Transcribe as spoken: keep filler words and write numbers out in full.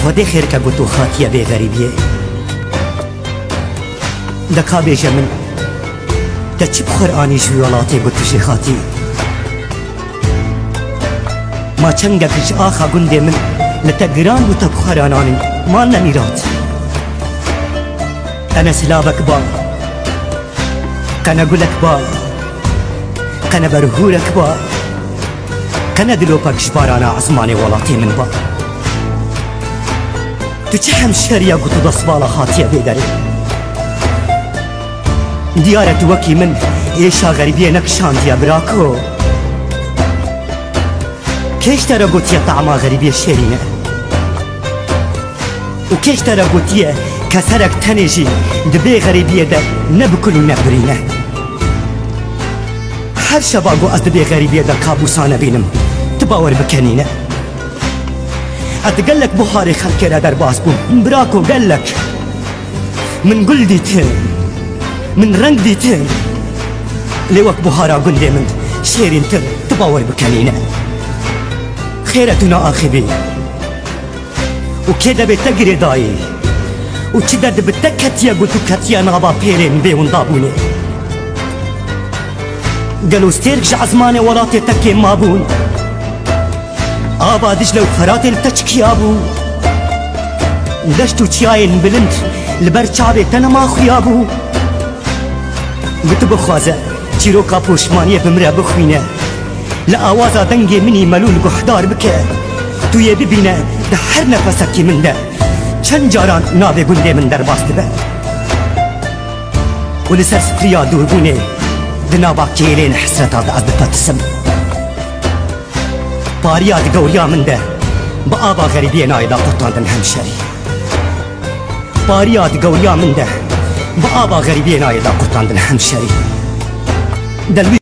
Xwedê xêr ke ku tu xatiye vê xerîbiyê. De ka bêje min, te çi bi xwe re anî ji wî welatê ku tu jê hatî? Ma çengek ji axa gundê min li te giran bû, te bi xwe re anî, ma ne mîrat. Qene silavek ba, qene gulek ba, qene berhûrek ba, qene dilopek ji barana ezmanê welatê min ba. Tu çi hemşeriya ku tu destvala hatiye vê derê? Diyar e tu wekî min êşa xerîbiyê nekişandiye, birako. Kê ji te re gotiye tahma xerîbiyê şêrîn e? Û kê ji te re gotiye keserek tenê jî di vê xerîbiyê de ne bi kul û ne birîn e? Her şeva ku ez di vê xerîbiyê de kabûsane bînim, tu bawer bike nîne. Ez di gelek buharê xelkê re derbas bûm, birako, gelek. Min gul dîtin, min reng dîtin. Lê wek buhara gundê min şêrîntir, tu bawer bike nîne. Xêr e tu neaxivî. Û kê debê te girêdayî? Û çi derd bi te ketiye ku tu ketiye nava pêlên bêwindabûnê? Gelo stêrk ji ezmanê welatê te kêm mabûn? Ava Dicle û Feratê li te çikiya bû? Deşt û çiyayên bilind li ber çavê te nema xuya bû? Bi tu bixwaze çîroka poşmaniyê bi min re bixwîne, li awaza dengê min î melûl guhdar bike, tu yê bibîne di her nefesekî min de çend caran navê gundê min derbas dibe. Û li ser sifriya dûrbûnê di nava kêlên hesreta de ez dipetisim. Pariya di gewriya min de bi ava xerîbiyê nayê daqurtandin hemşerî. Pariya di gewriya min de bi ava xerîbiyê nayê daqurtandin hemşerî. Delwî